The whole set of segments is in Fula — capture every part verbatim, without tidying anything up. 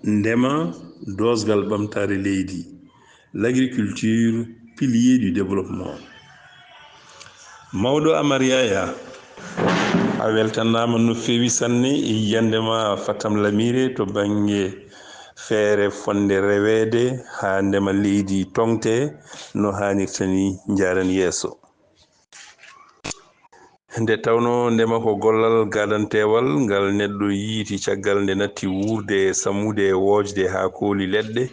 Ndema, doosgal ɓamtaare leydi, l'agriculture, pilier du développement. Mawɗo Amar Yaya, a weltanaama no feewi sanne e yiyannde ma Fatam Lamire to bannge feere fonnde reweede haa ndema leydi toŋte no haanirta ni, njaaran yeeso. Nde tawnoo ndema ko gollal gaadanteewal ngal neɗɗo yiyti caggal nde natti wuurde e sammude e woojde haa kooli leɗɗe,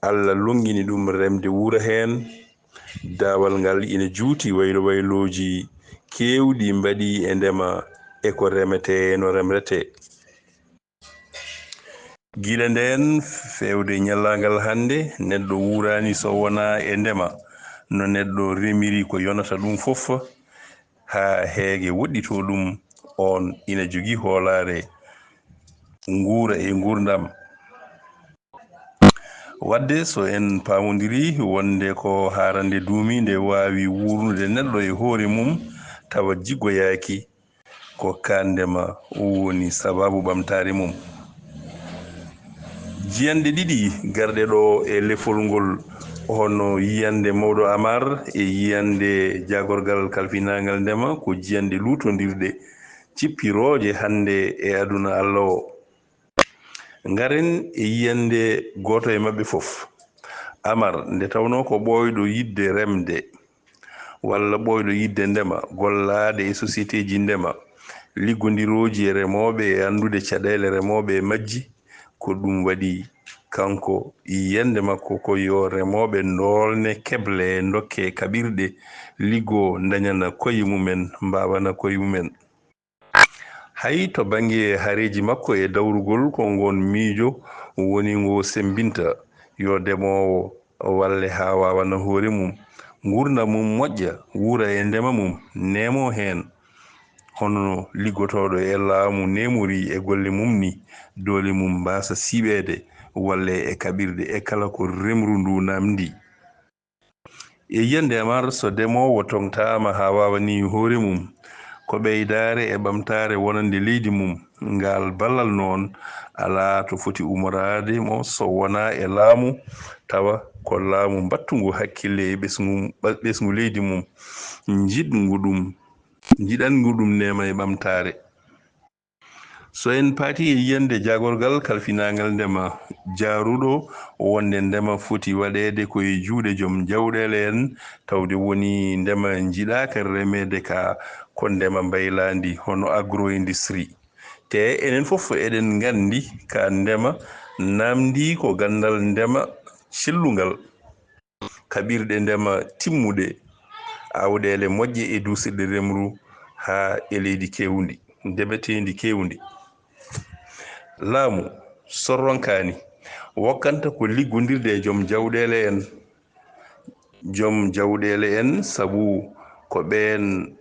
Allah lonngini ɗum remde wuura heen. Daawal ngal ina juuti waylo waylooji keewɗi mbaɗi e ndema e ko remetee e no remretee. Gila ndeen feewde ñallaagal hannde, neɗɗo wuuraani so wonaa e ndema, no neɗɗo remiri ko yonata ɗum fof, haa heege woɗɗitoo ɗum, oon ina jogii hoolaare nguura e nguurndam. Waɗde so en paamondirii wonde ko haarannde duumiinde waawi wuurnude neɗɗo e hoore mum tawa jiggoyaaki, ko kaa ndema woni sabaabu ɓamtaare mum. Jiyanɗe ɗiɗi garɗe ɗo e lefol ngol, hono yiyannde Mawɗo Amar e yiyannde Jaagorgal Kalfinaangal Ndema, ko jiyanɗe luutondirɗe, cippirooje hannde e aduna Allah o. Ngaren e yiyannde gooto e maɓɓe fof. Amar, nde tawnoo ko ɓooyɗo yiɗde remde, walla ɓooyɗo yiɗde ndema, gollaade e sosieteeji ndema, liggondirooji e remooɓe e anndude caɗeele remooɓe e majji, ko ɗum waɗi kanko yiyannde makko ko yo remooɓe ndoolne keble, ndokke kaɓirɗe, liggoo, ndañana koye mumen, mbaawana koye mumen. Hay to bannge hareeji makko e dawrugol, ko ngoon miijo woni ngo semmbinta yo demoowo walle haa waawana hoore mum, nguurndam mum moƴƴa, wuura e ndema mum, neemoo heen. Hono liggotooɗo e laamu neemorii e golle mum ni, doole mum mbaasa siiɓeede, walle e kaɓirɗe e kala ko remru ndu naamndii. E yiyannde Amar, so demoowo toŋtaama haa waawanii hoore mum, ko ɓeydaare e ɓamtaare wonande leydi mum. Ngaal ballal noon, alaa to foti umoraade mo so wonaa e laamu, tawa ko laamu mbattungu hakkille e ɓesngu, ɓa-, ɓesngu leydi mum, njiɗngu ɗum, njiɗanngu ɗum neema e ɓamtaare. So en paatii e yiyannde Jaagorgal Kalfinaangal Ndema, jaaruɗo wonde ndema foti waɗeede ko e juuɗe joom jawɗeele en, tawde woni ndema njiɗaaka remeede ka, ko ndema mbaylaandi, hono agro-industrie. Te enen fof eɗen nganndi ka ndema naamndii ko ganndal ndema cellungal. Kaɓirɗe ndema timmuɗe, aawɗeele moƴƴe e duusirɗe remru haa e leydi keewndi, ndemeteendi keewndi. Laamu, so ronkaani, wokkanta ko liggondirde e joom jawɗeele en, joom jawɗeele en, sabu ko ɓeen,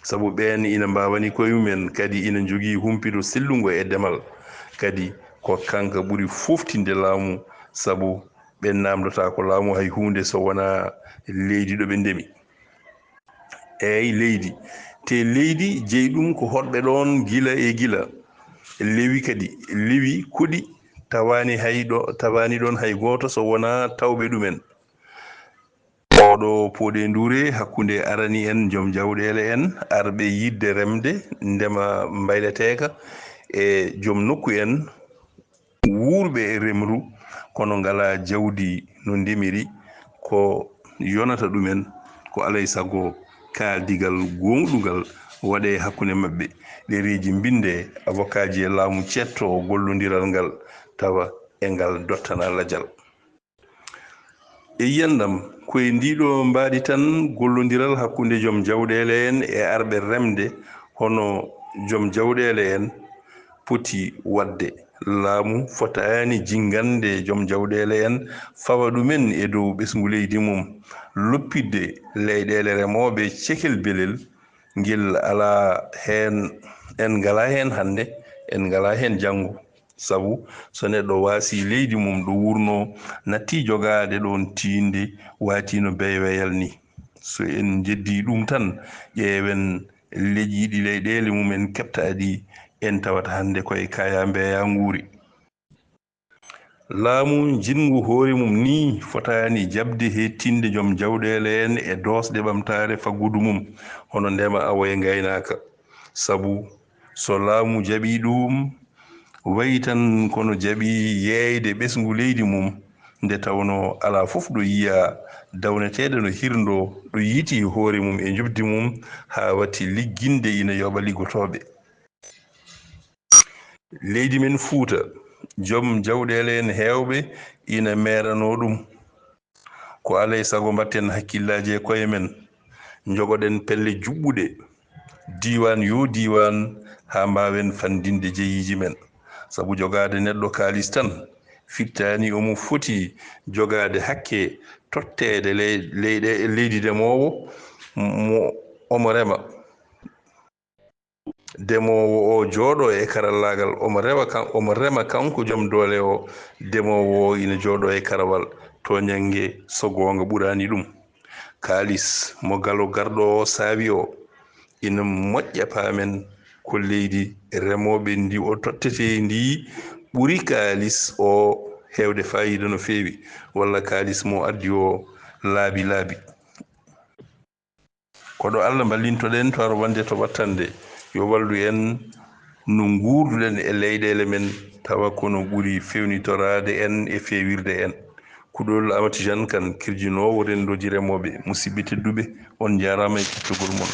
sabu ɓeen ina mbaawani koye mumen, kadi ina njogii humpido sellungo e demal, kadi ko kanka ɓuri fooftinde laamu, sabu ɓe naamndotaako laamu hay huunde so wonaa leydi ɗo ɓe ndemi. Eey, leydi. Te leydi jeyi ɗum ko hoɗɓe ɗoon gila e gila. Lewi kadi, lewi koɗi tawaani hay ɗo, tawaani ɗoon hay gooto so wonaa tawɓe ɗumen. Oɗo pooɗe nduure hakkunde arani en joom jawɗeele en, arɓe yiɗde remde ndema mbayleteeka e joom nokku en, wuurɓe e remru, kono ngalaa jawdi no ndemiri, ko yonata ɗumen, ko alay sago kaaldigal gooŋɗungal waɗee hakkunde maɓɓe, ɗereeji mbinndee, avokaaji e laamu ceettoo gollondiral ngal, tawa e ngal dottana lajal. E yiyannde am, ko e ndiiɗo mbaadi tan gollondiral hakkunde joom jawɗeele en e arɓe remde, hono joom jawɗeele en poti waɗde. Laamu fotaani jinngande joom jawɗeele en, fawa ɗumen e dow ɓesngu leydi mum, loppitde leyɗeele remooɓe cekel belel, ngel alaa heen, en ngalaa heen hannde, en ngalaa heen janngo. Sabu so neɗɗo waasii leydi mum ɗo wuurnoo, nattii jogaade ɗoon tiinde, waati no beyweyal ni. So en njeddii ɗum tan, ƴeewen leƴƴi ɗi leyɗeele mum en keɓtaaɗi en tawata hannde ko e kaya mbeya nguuri. Laamu jinngu hoore mum nii fotaani jaɓde heettinde joom jawɗeele en e doosɗe ɓamtaare faggudu mum, hono ndema, awo e ngaynaaka. Sabu so laamu jaɓii ɗuum, wayi tan kono jaɓii yeeyde ɓesngu leydi mum, nde tawnoo alaa fof ɗo yiyaa dawneteeɗo no hirndo, ɗo yiiti hoore mum e njoɓdi mum, haa watti ligginde ina yoɓa liggotooɓe. Leydi men Fuuta, joom jawɗeele en heewɓe ina meeranoo ɗum. Ko alaa e sago mbaɗten hakkillaaji e koye men, njogoɗen pelle juɓɓuɗe, diiwaan yoo diiwaan, haa mbaawen fanndinde jeyiiji men. Sabu jogaade neɗɗo kaalis tan firtaani omo foti jogaade hakke totteede ley-, leyɗe-, leydi demoowo mo omo rema. Demoowo o jooɗo e karallaagal, omo rewa kan-, omo rema kanko joom doole o, demoowo o ina jooɗo e karawal. Tooñannge so goonga ɓuraani ɗum. Kaalis mo galo garɗo o saawi o, ina moƴƴa paamen ko leydi remooɓe ndi o tottetee ndi ɓuri kaalis o heewde faayiida no feewi, walla kaalis mo addi o laabi laabi. Ko ɗo Allah mballintoɗen to aro wonde to ɓattande. Yo wallu en no nguurduɗen e leyɗeele men, tawa ko no ɓuri fewnitoraade en e feewirde en. Kuɗol Amat Jean Kane, kirjinoowo renndooji remooɓe. Musidɓe tedduɓe, on njaaraama e kettogol mon.